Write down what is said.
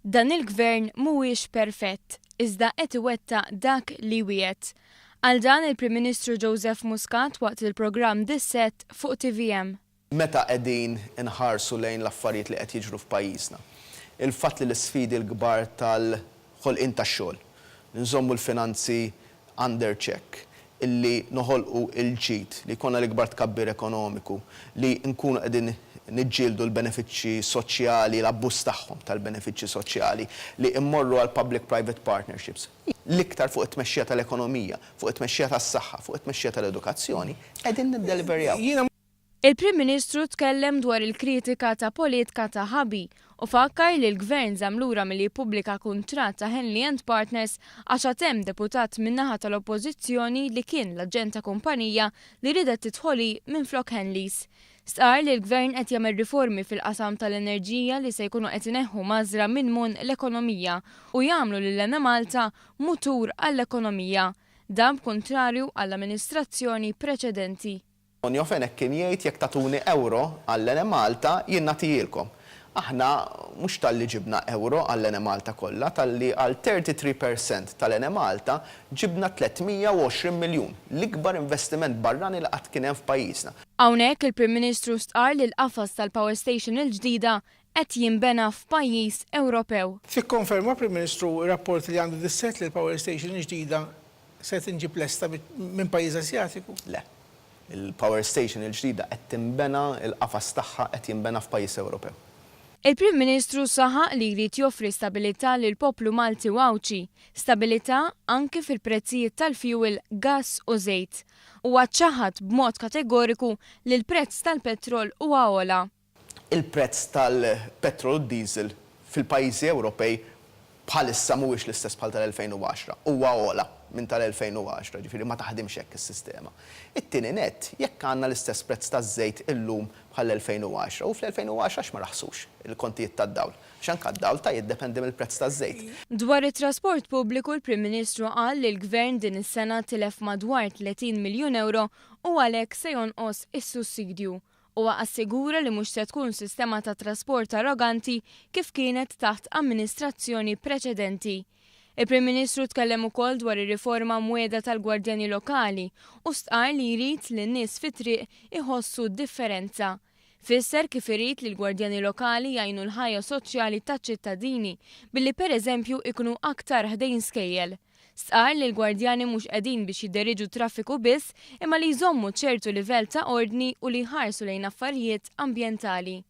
Dan il-Gvern mhuwiex perfett, iżda qed iwettaq dak li wiegħed. Qal dan il-Prim Ministru Joseph Muscat waqt il-programm Dissett fuq tvm. Meta qegħdin inħarsu lejn l-affarijiet li qed jiġru f'pajjiżna, il-fatt li l-isfidi l-kbar tal-ħolqien tax-xogħol, li nżommu l-finanzi under check, illi noħolqu l-ġid, li jkollna l-ikbar tkabbir ekonomiku, li nkunu qegħdin niġġieldu l-benefiċċji soċjali, l-abbuż tagħhom tal-benefiċċji soċjali, li mmorru għal public private partnerships, l-iktar fuq it-tmexxija tal-ekonomija, fuq it-tmexxija tas-saħħa, fuq it-tmexxija tal-edukazzjoni, qegħdin niddeliverjaw. Il-Prim Ministru tkellem dwar il-kritika ta' politka ta' ħabi u fakkar li l-Gvern żamm lura milli jippubblika kuntratt ta' Henley and Partners għax għad hemm deputat min-naħa tal-Oppożizzjoni li kien l-aġent ta' kumpanija li riedet tidħol hi minflok Henleys. Stqarr li l-Gvern qed jagħmel riformi fil-qasam tal-enerġija li se jkunu qed ineħħu mażra minn monq l-ekonomija u jagħmlu lill-Enemalta mutur għall-ekonomija. Dan b'kuntrarju għall-amministrazzjoni preċedenti. Tonio Fenech kien jgħid jekk tagħtuni ewro għall-Enemalta jien nagħtihielkom. Aħna mhux talli ġibna ewro għall-Enemalta kollha, talli għal 33 percent tal-Enemalta ġibna 320 miljun, l-ikbar investiment barrani li qatt kien hemm f'pajjiżna. Hawnhekk il-Prim Ministru stqarr li l-qafas tal-power station il-ġdida qed jinbena f'pajjiż Ewropew. Tikkonferma, Prim Ministru, r-rapporti li għandu Dissett li l-power station il-ġdida se tinġieb lesta minn pajjiż Asjatiku? Le. Il-power station il-ġdida qed tinbena, il-qafas tagħha qed jinbena f'pajjiż Ewropew. Il-Prim Ministru saħaq li jrid joffri stabilità lill-poplu Malti u Għawdxi, stabilità anki fil-prezzijiet tal-fjuwil, gass u żejt. Huwa ċaħad b'mod kategoriku li l-prezz tal-petrol huwa ogħla. Il-prezz tal-petrol u d-diesel fil-pajjiżi Ewropej bħalissa mhuwiex l-istess bħal tal-2010, huwa ogħla minn tal-2010, jiġifieri ma taħdimx hekk is-sistema. It-tieni nett, jekk għandna l-istess prezz taż-żejt illum bħall-2010, u fl-2010 għax ma raħsux il-kontijiet tad-dawl? Għax anke d-dawl ta' jiddependi mill-prezz taż-żejt. Dwar it-trasport pubbliku l-Prim Ministru qal li l-Gvern din is-sena tilef madwar 30 miljun ewro u għalhekk se jonqos is-sussidju. Huwa assigura li mhux se tkun sistema ta' trasport arroganti kif kienet taħt amministrazzjoni preċedenti. Il-Prim Ministru tkellem ukoll dwar ir-riforma mwiegħda tal-gwardjani lokali u stqarr li jrid li n-nies fit-triq iħossu d-differenza. Fisser kif irid li l-gwardjani lokali jgħinu l-ħajja soċjali taċ-ċittadini billi pereżempju ikunu aktar ħdejn skejjel. Stqarr li l-gwardjani mhux qegħdin biex jidderiġu t-traffiku biss imma li jżommu ċertu livell ta' ordni u li jħarsu lejn affarijiet ambjentali.